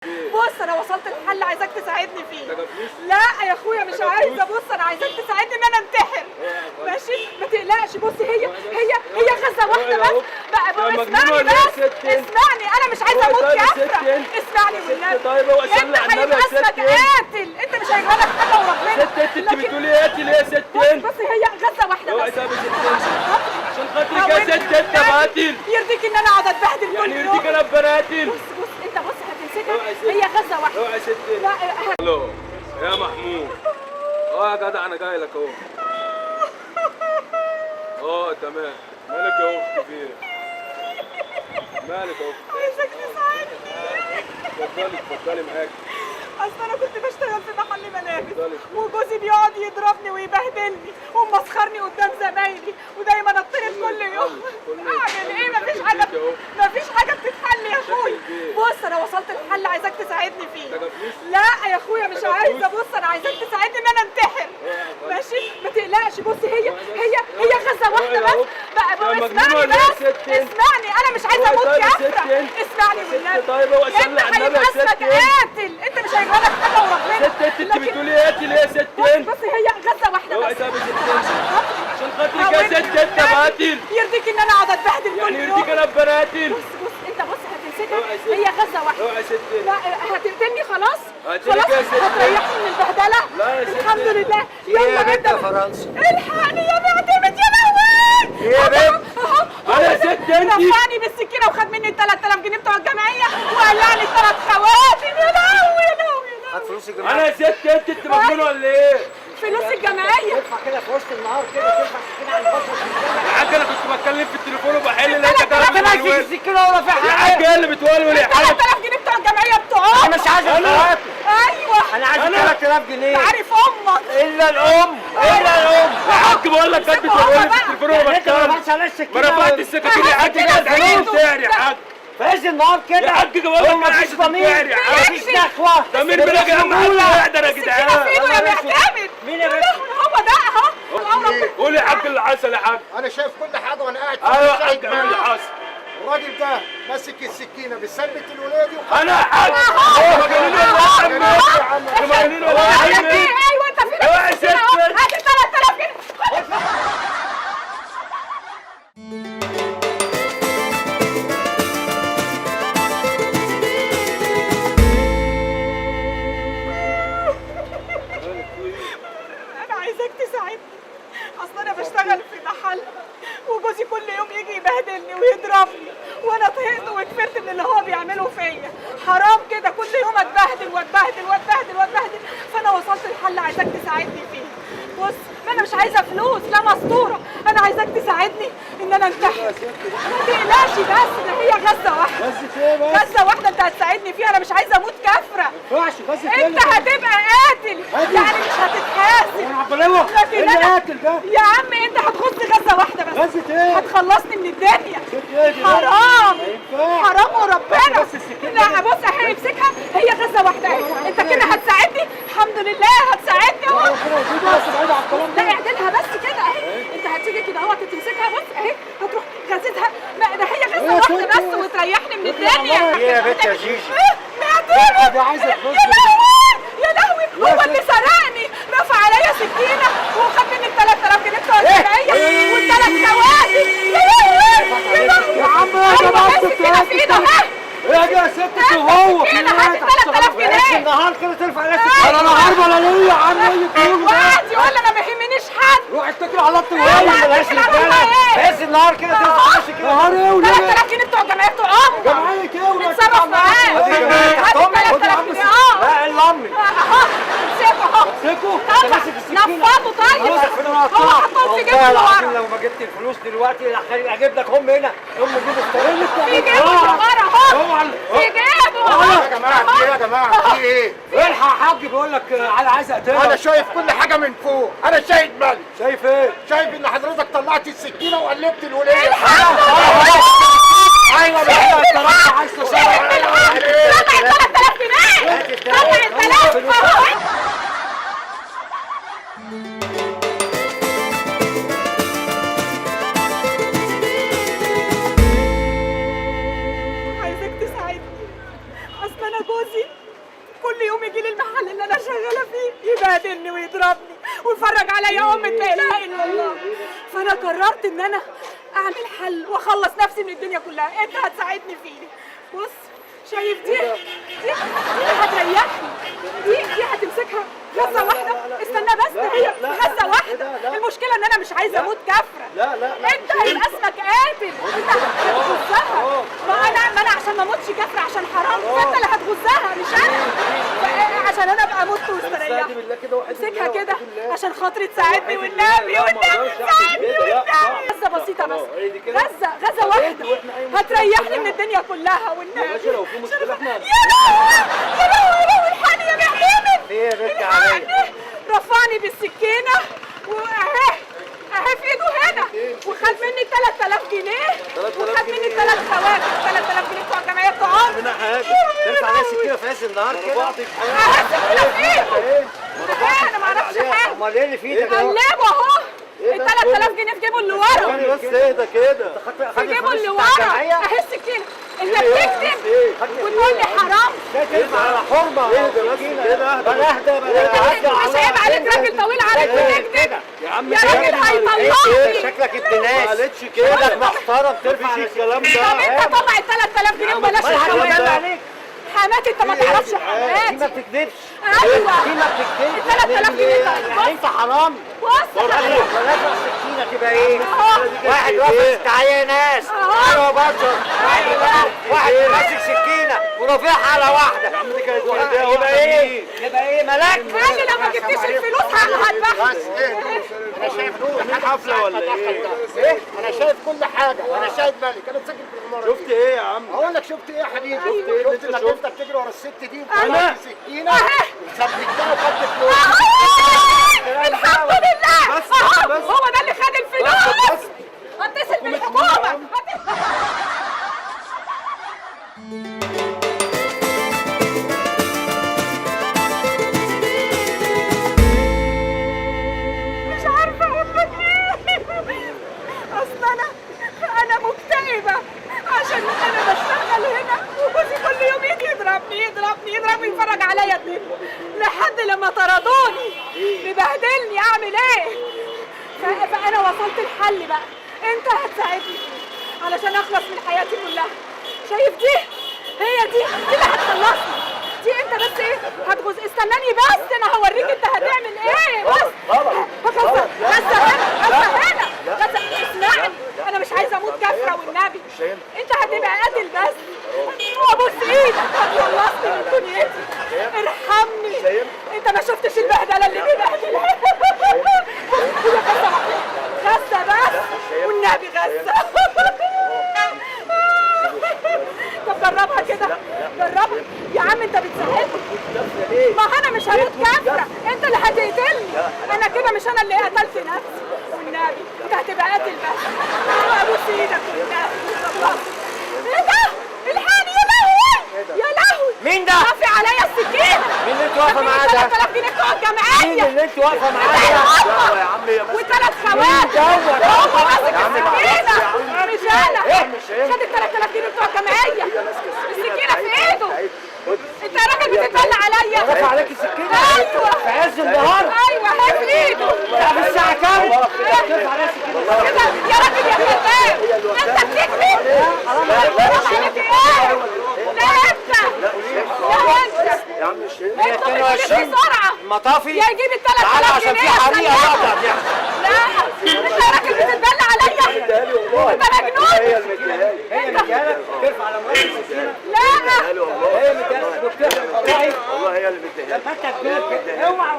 بص انا وصلت لحل عايزاك تساعدني فيه. لا يا اخويا مش عايزه. بص انا عايزاك تساعدني ان انا انتحر. ماشي ما تقلقش. بص هي هي هي غزة واحدة بس بقى. اسمعني بس، اسمعني، انا مش عايزه اموت يا افرا. اسمعني والنبي. طيب اوعي انت هيبقى اسمك قاتل، انت مش هيجرى لك حاجة وربنا. ست انت بتقولي قاتل يا ست؟ بص هي غزة واحدة بس عشان خاطرك يا ست انت بقاتل. يرضيك ان انا اقعد اتبهدل كل يوم؟ يعني يرضيك انا بقاتل؟ بص بص انت، بص هتمسكها، هي غزة واحدة. اوعي يا ست. لا الو يا محمود. اه يا جدع انا جاي لك اهو. اه تمام. مالك يا اختي في ايه؟ مالك يا اختي؟ عايزك تساعدني. اتفضلي اتفضلي معاك. اصل انا كنت بشتغل في محل ملابس وجوزي بيقعد يضربني ويبهدلني ومسخرني قدام زمايلي ودايما اطرد كل يوم. اعمل ايه؟ مفيش حاجة، مفيش حاجة بتتحل يا اخويا. بص انا وصلت لحل عايزاك تساعدني فيه. لا يا اخويا مش عايزه. بص انا عايزاك تساعدني ان انا انتحر. ماشي ما تقلقش. بص هي هي هي غزة واحدة بس بقى. اسمعني بس، اسمعني، انا مش عايزه اموت يا افرا. اسمعني والنبي. انت هيبقى اسمك قاتل، انت مش هيجرى لك حاجة وربنا. ست انت بتقولي قاتل يا ست؟ بص هي غزة واحدة بس عشان خاطرك يا ست انت بقاتل. يرضيك ان انا اقعد اتبهدل كل يوم؟ يعني يرضيك انا بقاتل؟ بص بص انت، بص هتمسكها، هي غزة واحدة. اوعي يا ست. لا هتقتلني خلاص؟ خلاص هتريحني من البهدله؟ لا يا ست الحمد لله. يلا يا بنت يا فرنسا الحقني يا معتمد. يا لهوي ايه يا بنت؟ انا يا ست انت رفعني بالسكينة وخد مني ال 3000 جنيه بتوع الجمعية وقلعني الثلاث خواتم. يا لهوي يا لهوي يا هات لهوي. فلوس الجمعية. انا يا ست انت انت مجنونة ولا ايه؟ فلوس الجمعية. تدفع كده في وسط النهار كده، تدفع سكينة على البطن. يا حاج انا كنت بتكلم في التليفون وبحل لقيتك انت ماسك السكينة ولا في يا حاجة؟ حاج ايه اللي بتولول يا حاج؟ 3000 جنيه بتوع الجمعية بتوعهم. انا مش عايز الخواتم. ايوه انا عايز 3000 جنيه. عارف امك الا الام، الا الام. يا حاج بقول لك كانت بتولول في التليفون يعني وانا انت ما بتكلم. رفعتش عليا السكينة ما رفعت السكاكين يا حاج، كانت عايزه تنتحر يا حاج. في عز النهار كده يا حاج بقول لك هو انا مفيش عايزه ضمير، تنتحر يا حاج. مفيش نخوه، ضمير بلاك يا عم، حد يقدر يا السكينة جدعان. في ايده يا معتمد. مين يا بنت؟ هو ده اهو. قول يا حاج اللي حصل يا حاج. انا شايف كل حاجة وانا قاعد. ايوه يا حاج قول اللي حصل. الراجل ده ماسك السكينة بيثبت الولادي. انا يا حاج مجانين ولا ايه يا عم؟ مجانين ولا ايه يا عم؟ ايوه انت فين؟ اوعي يا ست. هات ال 3000 جنيه. انا عايزاك تساعدني. اصل انا بشتغل في محل وجوزي كل يوم يجي يبهدلني ويضربني وانا طهقت وكفرت من اللي هو بيعمله فيا. حرام كده كل يوم اتبهدل واتبهدل واتبهدل واتبهدل. فانا وصلت لحل عايزاك تساعدني فيه. بص ما انا مش عايزه فلوس، لا مستورة، انا عايزاك تساعدني ان انا انتحر. ما تقلقش بس ده هي غزة واحدة. غزة ايه بس؟ غزة واحدة انت هتساعدني فيها. انا مش عايزه اموت كافره. ما ينفعش غزة ايه؟ انت هتبقى قاتل يعني مش هتتحاسب. عبد الله لكن ايه اللي انا قاتل ده؟ يا عم انت هتخص غزة واحدة بس. غزة ايه؟ هتخلصني من الدنيا. ايه دي؟ حرام ما ينفعش. حرام وربنا. بس السكينة لا بص اهي امسكها، هي غزة واحدة اهي. انت كده هتساعدني الحمد لله، هتساعدني اهو. ربنا يهديك بس بعيد عن الكلام لا ده. اعدلها بس كده اهي. انت هتيجي كده اهو تمسكها. بص اهي هتروح غزتها. ما ده هي غزة ايه يا واحدة ست؟ بس وتريحني من الدنيا. ايه يا بنت يا جيجي؟ معتمد دي عايزه يا تبص. لهوي يا لهوي، هو اللي سرقني، رفع عليا سكينة وخد مني ال 3000 جنيه بتوع الجمعية والثلاث خواتم. يا لهوي يا لهوي يا عم ايه يا جماعة ايوه السكينة في ايده اهي. ايه يا ست هو في السكينة هات ايه؟ 3000 في عز جنيه. النهار كده ترفع عليا السكينة؟ انا لا هرب ولا ليا يا عم. ايه اللي بتقوله ده؟ وقعد يقول انا ما يهمنيش حد. روح اتكل على الله ايوه، وهي ملهاش اتكل على الله رجاله. ايه؟ في عز النهار كده ترفع عليا السكينة؟ نهار ايه وليه؟ 3000 جنيه بتوع الجمعية بتوع امك. جمعية ايه ولا اتصرف معاه. هات هات امي. 3000 جنيه. اه لا الا امي. اهو امسكه اهو. امسكه. طبعا ماسك السكينة. نفضه. طيب هو حطهم في جيبه والله العظيم ورا. لو ما جبت الفلوس دلوقتي اجيب لك هم هنا. هم جيبوا في جيبه ورا اهو. في جيبه اهو. يا جماعة في ايه يا جماعة في ايه؟ الحق يا حاج بيقول لك على عايز اقتلك. انا شايف كل حاجة من فوق. انا شايف مالي. شايف ايه؟ شايف ان حضرتك طلعت السكينة وقلبت الوليه. الحمد لله. ايوه بقى انت رايح عايز شرب تشرب. بالحق. طلع ال 3000 جنيه. طلع ال 3000 اهو. عايزاك تساعدني. اصل انا جوزي كل يوم يجي لي المحل اللي انا شغالة فيه يبهدلني ويضربني ويفرج عليا امة لا اله الا الله. فانا قررت ان انا اعمل حل واخلص نفسي من الدنيا كلها. انت هتساعدني فيه. بص شايف دي دي هتريحني، دي هتمسكها غزة واحدة. استنى بس، هي غزة واحدة. المشكلة ان انا مش عايزه اموت كافره. لا لا، انت هيبقى اسمك قاتل، انت هتغزها. ما انا عشان ما اموتش كافره، عشان حرام، فانت اللي هتغزها مش انا، عشان انا ابقى مت واستريحت. امسكها كده عشان خاطري تساعدني والنبي، والنبي تساعدني والنبي. غزة بسيطة بس، غزة واحدة هتريحني من الدنيا كلها والنبي. يا باشا لو في مشكلة احنا، يا لهوي يا لهوي يا لهوي، الحقني يا معتمد. ايه يا بنت عليا؟ رفعني بالسكينة واهي اهي في ايده هنا، وخد مني 3000 جنيه، وخد مني 3 خواتم، 3000 جنيه بتوع الجمعية بتوع عمري. منها حاجة ترفع عليا سكينة في عز النهار كده؟ اهي السكينة في ايده اهي، انا ما اعرفش حاجة. امال ايه اللي في ايدك ده؟ قلبه اهو، ال 3000 جنيه في جيبه اللي ورا، بس اهدى كده، في جيبه اللي ورا اهي السكينة. انت بتكذب وتقول لي حرام. ترفع على حرمه. اهدى بس كده، اهدى. بلا اهدى بلا. مش عيب عليك راجل طويل عليك بتكذب يا عم؟ يا راجل هيطلعني. شكلك ابن ما ناس، قالتش كده، شكلك محترم، ترفع مفيش الكلام ده. طب انت طلع ال 3000 جنيه وبلاش الكلام الخواتم. عليك. حماتي انت ما تعرفش دي ما حماتي. بتكذبش. ايوه دي ما بتكذبش. 3000 جنيه. يعني انت حرامي. بص بلاش السكينة تبقى ايه؟ اهو. واحد واقف، تعالى يا ناس، تعالوا يا بشر. واحد ماسك سكينة ورافعها على واحدة. يا عم دي كانت وحدها. يبقى ايه؟ يبقى ايه ملاك؟ قال لي لو ما جبتيش الفلوس هذبحك. بس اهدوا، انا شايف كل حاجة. حفلة ولا ايه؟ ايه؟ انا شايف كل حاجة، انا شايف مالك، انا ساكن في العمارة. شفت ايه يا عم؟ هقول لك شفت ايه يا حبيبي. شفت ايه اللي شفت انت انك شفته؟ انت بتجري ورا الست دي أنا؟ وطلعت سكينة وثبتها وخدت فلوس. الحمد لله بس اهو بس. هو ده اللي خد الفلوس. اتصل بالحكومة. مش عارفه اقول لك ايه، اصل انا مكتئبه عشان انا بشتغل هنا وجوزي كل يوم يجي يضربني يضربني يضربني يتفرج عليا الدنيا لحد لما طردوني، مبهدلني. اعمل ايه؟ فانا وصلت الحل بقى، انت هتساعدني فيه علشان اخلص من حياتي كلها. شايف دي؟ هي دي اللي هتخلصني دي. انت بس ايه هتغز، استناني بس انا هوريك انت هتعمل ايه. بس غزة غزة هنا، غزة هنا، غزة. اسمعني، انا مش عايزه اموت كافره والنبي. انت هتبقى قاتل بس، وابوس ايدك هتخلصني من دنيتي. ارحمني، انت ما شفتش البهدله اللي بيبهدلها. هي غزة واحدة، غزة بس والنبي، غزة. طب جربها كده، جربها يا عم. انت بتساعدني، ما انا مش هموت كافره، انت اللي هتقتلني. انا كده مش انا اللي قتلت نفسي والنبي، انت هتبقى قاتل بس. ابوس ايدك والنبي. ايه ده؟ الحقني يا لهوي يا لهوي. مين ده؟ رافع عليا السكينة. مين اللي انت واقفة معاه ده؟ 3000 جنيه بتوع الجمعية. مين اللي انت واقفة معاه ده؟ يا عم يا وثلاث خواتم. هو ماسك السكينة مش انا. خد ال 3000 جنيه بتوع الجمعية، السكينة في ايده. انت يا راجل بتتبلى عليا. رفع عليك السكينة؟ ايوه في عز النهار؟ ايوه هي في ايده. تعرف الساعة كام؟ ترفع عليا السكينة كده يا راجل يا كذاب، انت بتكذب. حرام عليك ايه؟ لا انت، لا انت، يا عم مش انت بتجيب بسرعة. المطافي يا يجيب ال تعالى 3000 عشان في جنيه. حريقة بقى هتحصل. لا انت يا راجل بتتبلى عليا، مديها لي والله. انت مجنون. هي اللي مديها لي. هي مديها لك ترفع على مراتك السكينة؟ لا والله هي مديها لك وبتهرب. والله هي اللي مديها لي. ما انت كبير كده اوعى.